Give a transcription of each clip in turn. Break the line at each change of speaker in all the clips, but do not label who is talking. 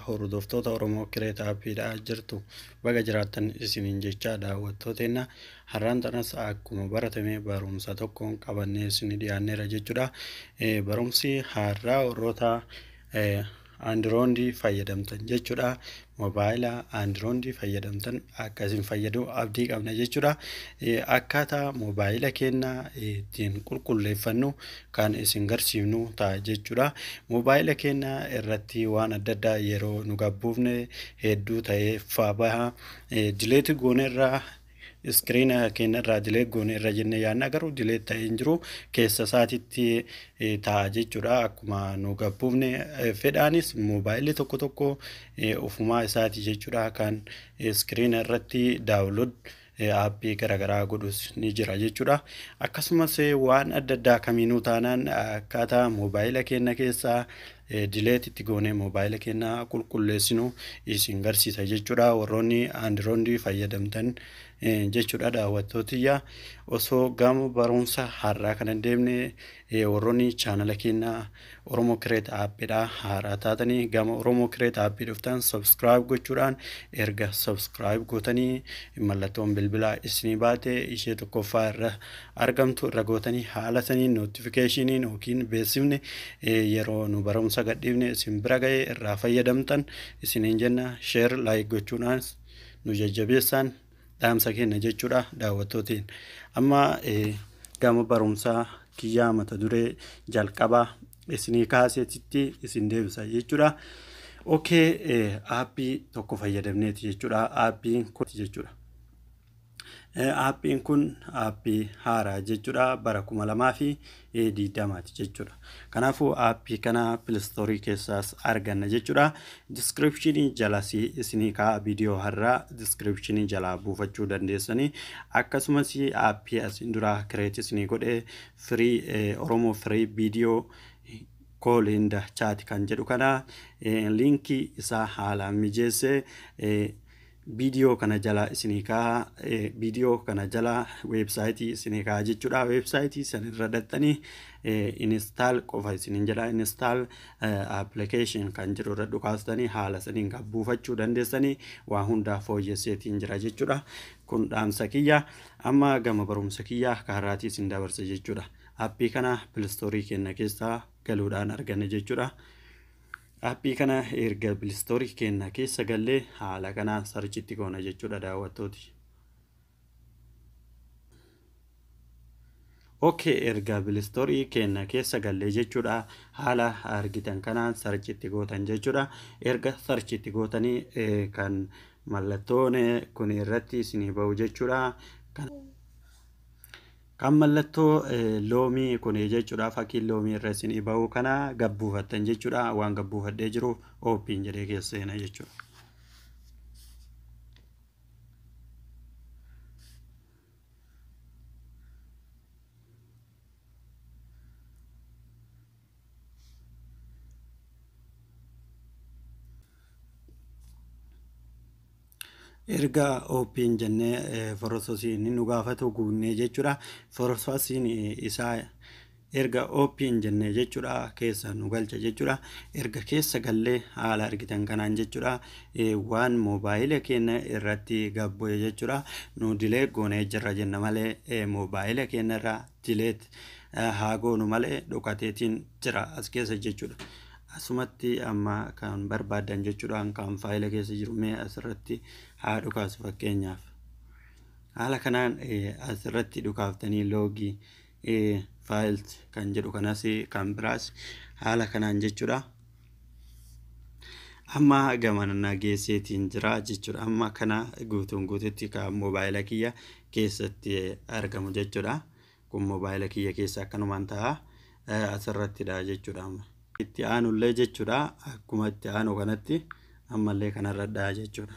Hordoftoota Oromoo Kireet Aappiidha jirtu, baga jiraattan isiniin jecha. Daawwattooteenna, har'aan tanas akkuma baratame barumsa tokkoon qabannee isin dhiyaanneera jechuudha. Barumsi har'aa warroota Androidii fayyadamtan jechuudha. Mobaayila Androidii fayyadamtan akka isin fayyadu abdii qabna jechuudha. Akkaataa mobaayila keenya ittiin qulqulleeffannu kan isin garsiifnu ta'a jechuudha. Mobaayila keenya irratti waan adda addaa yeroo nu gabbuufne hedduu ta'ee faa baha. Delete goone irraa, screena keenya irraa delete goone irra jennee yaadna, garuu delete ta'ee hin jiru, keessa isaatitti ta'a jechuudha. Akkuma nu gabbuufne fedhaanis mobaayilli tokko tokko ofumaa isaati jechuudha, kan screena irratti download aappii garaagaraa godhus ni jira jechuudha. Akkasumas waan adda addaa kamiinuu taanaan akkaataa mobaayila keenya keessaa delete itti goonee mobaayila keenya qulqulleessinu isin garsiisa jechuudha. Warroonni Androidii fayyadamtan jechuudha, daawwattootiyya. Osoo gama barumsa har'aa kana deemne, warroonni chaanala keenya Oromoo Kireet Aappiidha haaraa taatanii gama Oromoo Kireet Aappii dhuftan subscribe gochuudhaan, erga subscribe gootanii mallattoon bilbilaa isinii baate ishee tokkoffaa irra argamtu irra gootanii, haala saniin notificationiin yookiin beeksifni yeroo nu barumsa gadhiifne isin bira ga'ee irraa fayyadamtan isiniin jenna. Share, like gochuudhaan nu jajjabeessaan dhaamsa keenya jechuudha daawwattootiin. Amma gama barumsaa kiyyaa mata duree jalqabaa isinii kaaseetitti isin deebisa jechuudha. Okay, aappii tokko fayyadamneeti jechuudha. Aappiin kun jechuudha. Aappiin kun aappii haaraa jechuudha. Bara 2020ti jechuudha. Kanaafuu aappii kana Play Storeii keessaas arganna jechuudha. Descriptionii jalas isinii kaa'a, viidiyoo har'aa descriptionii jalaa buufachuu dandeessanii. Akkasumas aappii asiin dura create isinii godhee free Oromoo free video call and chat kan jedhu kana linkii isaa haalaan mijeessee viidiyoo kana jala isinii kaa'a, viidiyoo kana jala weebsaayitii isinii kaa'a jechuudha. Weebsaayitii sanirra dhaxxanii install qofa isiniin jedha. Install application kan jedhu irra dhukaastanii haala saniin kan buufachuu dandeessanii waa hundaa fooyyesseetiin jira jechuudha. Kun dhaamsa kiyya. Amma gama barumsa kiyya kaaraatii isin dabarsa jechuudha. Aappii kana Play Storeii keenya keessaa galuudhaan arganna jechuudha. Aappii kana erga Play Storeii keenya keessa gallee haala kanaan searchitti goona jechuudha, daawwattooti. Okay, erga Play Storeii keenya keessa gallee jechuudha, haala argitan kanaan searchitti gootan jechuudha. Erga searchitti gootanii kan mallattoon kun irratti isinii bahu jechuudha. Kan mallattoo loomii kun jechuudha, fakkiin loomii irra isinii bahu kana gabbuufattan jechuudha. Waan gabbuufadhee jiruuf open jedhee keessa seena jechuudha. Erga open jennee processii inni nu gaafatu guunnee jechuudha. Processiin isaa erga open jennee jechuudha, keessa nu galcha jechuudha. Erga keessa gallee haala argitan kanaan jechuudha, waan moobaayila keenya irratti gabbu'e jechuudha. Nu delete goonee jirra jenna malee, moobaayila keenya irraa delete haa goonu malee dhokateetiin jira as keessa jechuudha. Asumatti amma kan barbaadan jechuudha, kan faayila keessa jiru mee asirratti haa dhukaasu fakkeenyaaf. Haala kanaan asirratti dhukaaftanii log files kan jedhu kanas kan biraas haala kanaan jechuudha. Amma gamana geesseetiin jira jechuudha. Amma kana guutuun guututti kan moobaayila kiyya keessatti argamu jechuudha. Kun moobaayila kiyya keessa akkanumaan ta'a asirrattidha jechuudha. Amma itti aanullee jechuudha, akkuma itti aanu kanatti ammallee kanarra dha'a jechuudha.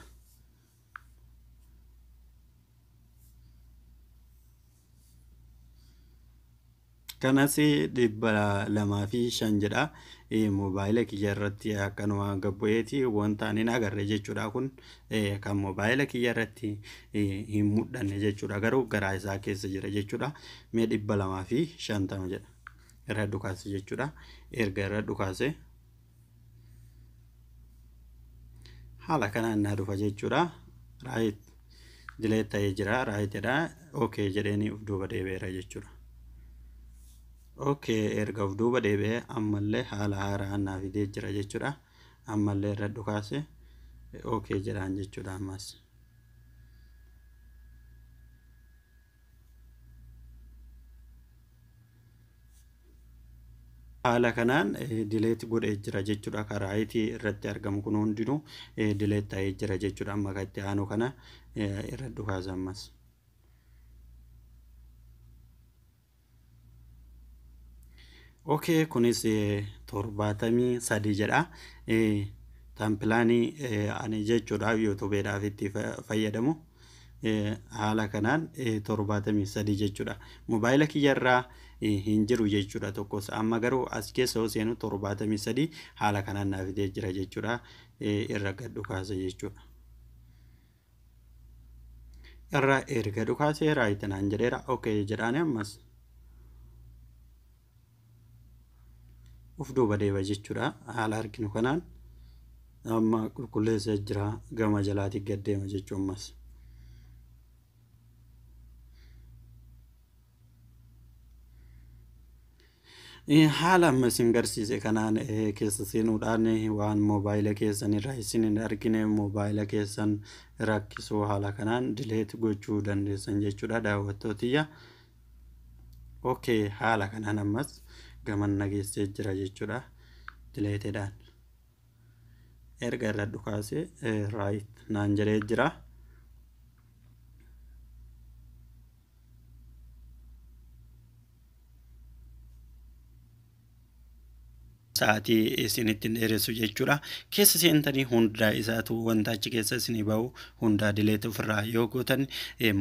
Kanas 205 jedha. Moobaayila kiyya irratti akkanuma gabbu'eeti wanta ani hin agarre jechuudha. Kun kan moobaayila kiyya irratti hin mul'anne jechuudha. Garuu garaa isaa keessa jira jechuudha. Mee 250 jedha. Irra dhukaase jechuudha. Erga irra dhukaase Haala kanaan naa dhufa jechuudha. Right delete ta'ee jira. Rightidha. Okay jedheeni of duuba deebi'eera jechuudha. Okay, erga of duuba deebi'ee ammallee haala haaraa naa fidee jira jechuudha. Ammallee irra dhukaase okay jedhaan jechuudha ammas. Haala kanaan delete godhee jira jechuudha. Karaa rightii irratti argamu kun hundinuu delete ta'ee jira jechuudha. Amma kan itti aanu kana irra dhukaasa ammas. Okay, kunis 73 jedha. Thumbnailii ani jechuudha YouTubeiidhaaf itti fayyadamu. Haala kanaan 73 jechuudha. Mobaayila kiyyarraa hin jiru jechuudha tokkos. Amma garuu as keessa yoo seenu 73 haala kanaan naa fidee jira jechuudha. Irra gad dhukaasa jechuudha. Irra erga dhukaasee right naan jedheera. Okay jedhaani ammas. Uf duuba deeba jechuudha. Haala arginu kanaan amma qulqulleessee jira, gama jalaatti gad deema jechuun ammas. Haala amma isin garsiise kanaan keessa seenuudhaan waan moobaayila keessan irraa isin hin argine, moobaayila keessan rakkisuu, haala kanaan delete gochuu dandeessan jechuudha, daawwattootiyya. Okay, haala kanaan ammas gaman nageessee jira jechuudha. Deletedhaan. Erga irra dhukaasee right naan jedhee jira. Sa'aatii isinitti dheeressu jechuudha. Keessa seentanii hundaa isaatu wanta achi keessa isinii bahu hundaa delete ofirraa yoo gootan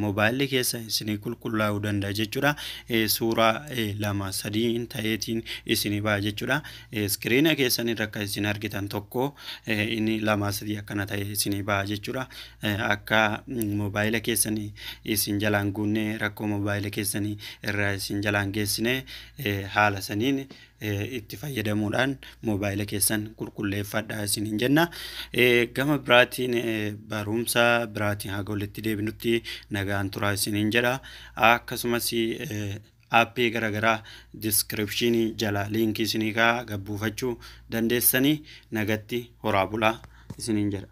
moobaayilli keessa isinii qulqullaa'uu danda'a jechuudha. Suuraa lama sadiin ta'eetiin isinii baha jechuudha. Screena keessan irra akka isin argitan tokko inni lama sadii akkana ta'e isinii baha jechuudha. Akka moobaayila keessanii isin jalaan guunne, rakkoo moobaayila keessanii irraa isin jalaan geessine, haala saniin itti fayyadamuudhaan moobaayila keessan qulqulleeffadhaa isiniin jenna. Gama biraatiin barumsa biraatiin haga walitti deebinutti nagaan turaa isiniin jedha. Akkasumas appii garaagaraa descriptionii jala linkii isinii kaa gabbuufachuu dandeessanii. Nagatti horaa bulaa isiniin jedha.